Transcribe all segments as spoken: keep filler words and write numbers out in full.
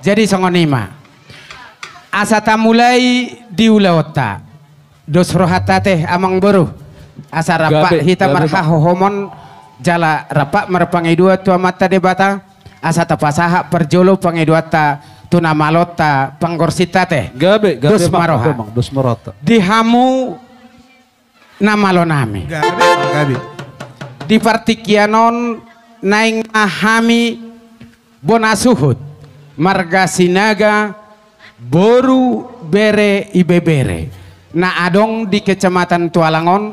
Jadi songon i ma. Asa tamulai di ulaonta. Dos rohanta te, amang boru. Asa rap hita marhahohomon jala rap marpangidoan tu Amanta Debata. Asa tapasahat parjolo pangidoanta tu na malonta panggorsinta te. Gabe, gabe. Dos ma roha. Dos ma rohanta. Di hamu na malo nami. Gabe, gabe. Di partingkian on naeng ma hami bona suhut marga Sinaga, boru, bere, ibebere na adong di Kecamatan Tualang on,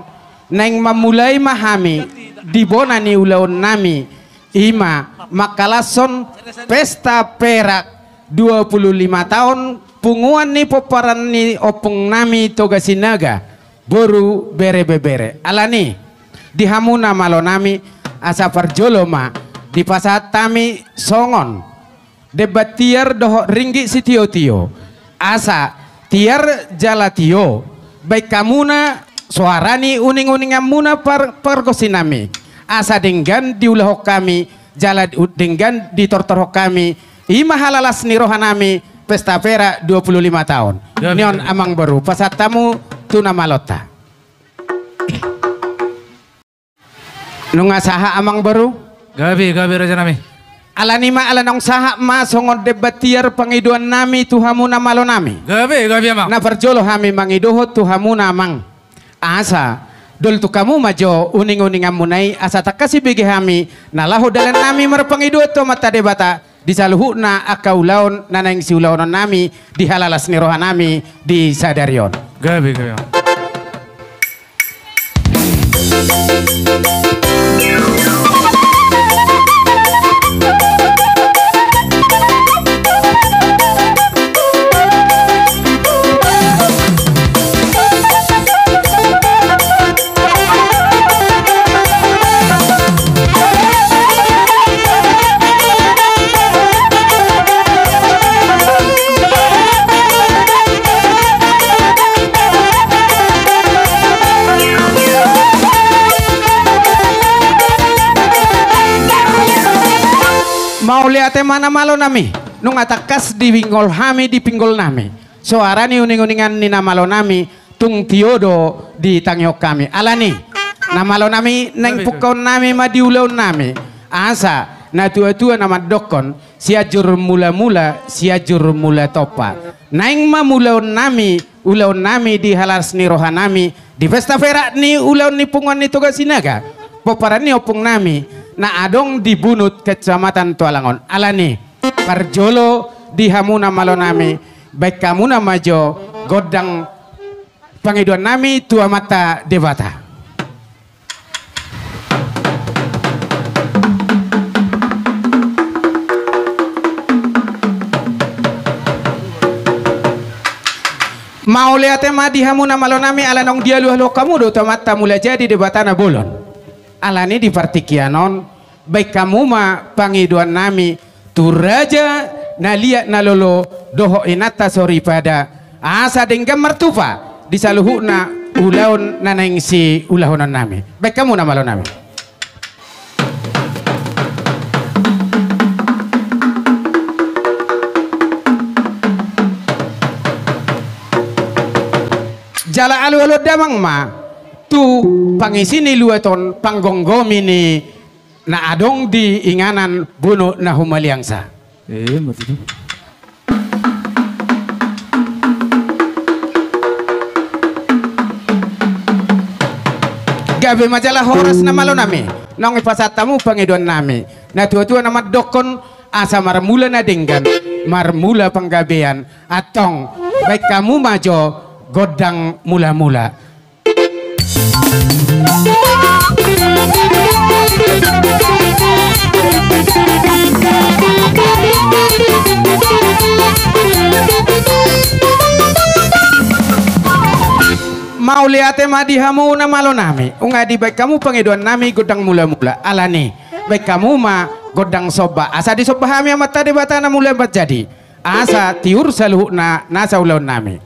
naeng mamulai ma hami di bona ni ulaon nami, i ma mangkalashon pesta perak dua puluh lima taon punguan ni pomparan ni ompung nami Toga Sinaga, boru, bere, ibebere. Alani, di hamu na malo nami, asa parjolo ma dipasahat hami songon demban tiar dohot ringgit sitiotio. Asa tiar jala tio baen hamuna soara ni uninguninganmuna par-, pargonsi nami. Asa denggan diulahon hami jala di-, denggan ditortorhon hami, i ma halalas ni roha nami, pesta perak dua puluh lima taon. Gabe. Nion, amang boru, pasahat hamu tu na malonta. Nunga sahat, amang boru? Gabe, gabe, raja nami. Alani ma, ala naung sahat ma songon demban tiar pangidoan nami tu hamu na malo nami. Gabe, gabe, amang. Na parjolo hami mangidohon tu hamuna, amang, asa doltuk hamu ma jo uninguninganmuna i, asa tangkas ibege hami na laho dalan nami marpangidoan tu Amanta Debata di saluhutna angka ulaon na naeng siulahonon nami di halalas ni roha nami di sadari on. Gabe, gabe, amang. Mauliate ma, na malo nami. Nunga tangkas dipinggol hami di pinggol nami soara ni uninguningan ni na malo nami, tung tio do ditangihon hami. Alani, na malo nami, naeng pungkaon nami ma di ulaon nami. Asa natuatua na mandokkon, Sianjur Mulamula, Sianjur Mula Tompa. Naeng ma mulaon nami ulaon nami di halalas ni roha nami di pesta perak ni ulaon ni punguan ni Toga Sinaga, pomparan ni ompung nami na adong di Bunut, Kecamatan Tualang on. Alani, parjolo di hamu na malo nami, baen hamuna ma jo gondang pangidoan nami tu Amanta Debata. Mauliate ma di hamu na malo nami, ala naung dialualuhon hamu do tu Amanta Mulajadi, Debata na bolon. Alani di partingkian on, baen hamu ma pangidoan nami tu raja na liat na lolo dohot inanta soripada, asa denggan martupa di saluhutna ulaon na naeng siulahonon nami. Baen hamu na malo nami. Jala alualuhon damang ma tu pangisi ni luat on, panggomgomi ni na adong di inganan Bunut na humaliangsa. Eh, ma tutu. Gabe ma jala horas na malo nami. Naung dipasahat hamu pangidoan nami. Natuatua na mandokkon, asa marmula na denggan, marmula panggabean. Antong, baen hamu ma jo gondang mulamula. Mauliate ma di hamu na malo nami. Nunga dibaen hamu pangidoan nami gondang mulamula. Alani, baen hamu ma gondang somba, asa disomba hami Amanta Debata na mula manjadi. Asa tiur saluhutna nasa ulaon nami.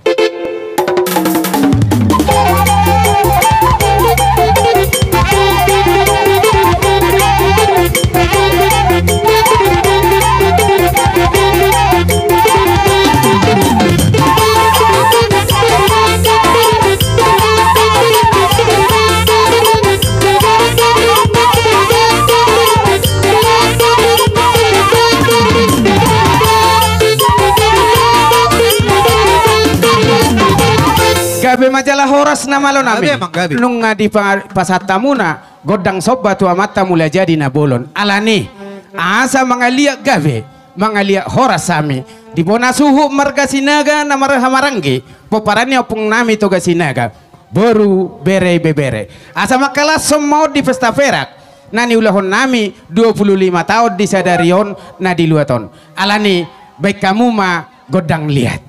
Jala horas na malo nami. Gabe, Amang, gabe. Nunga dipa-, pasahat hamuna gondang somba tu Amanta Mulajadi Na Bolon. Alani, asa mangaliat gabe, mangaliat horas hami di bona suhut marga Sinaga na marhaha maranggi, pomparan ni ompung nami Toga Sinaga, boru, bere, ibebere. Asa mangkalashon ma on di pesta perak na niulahon nami dua puluh lima taon di sadari on na di luat on. Alani, baen hamu ma gondang liat.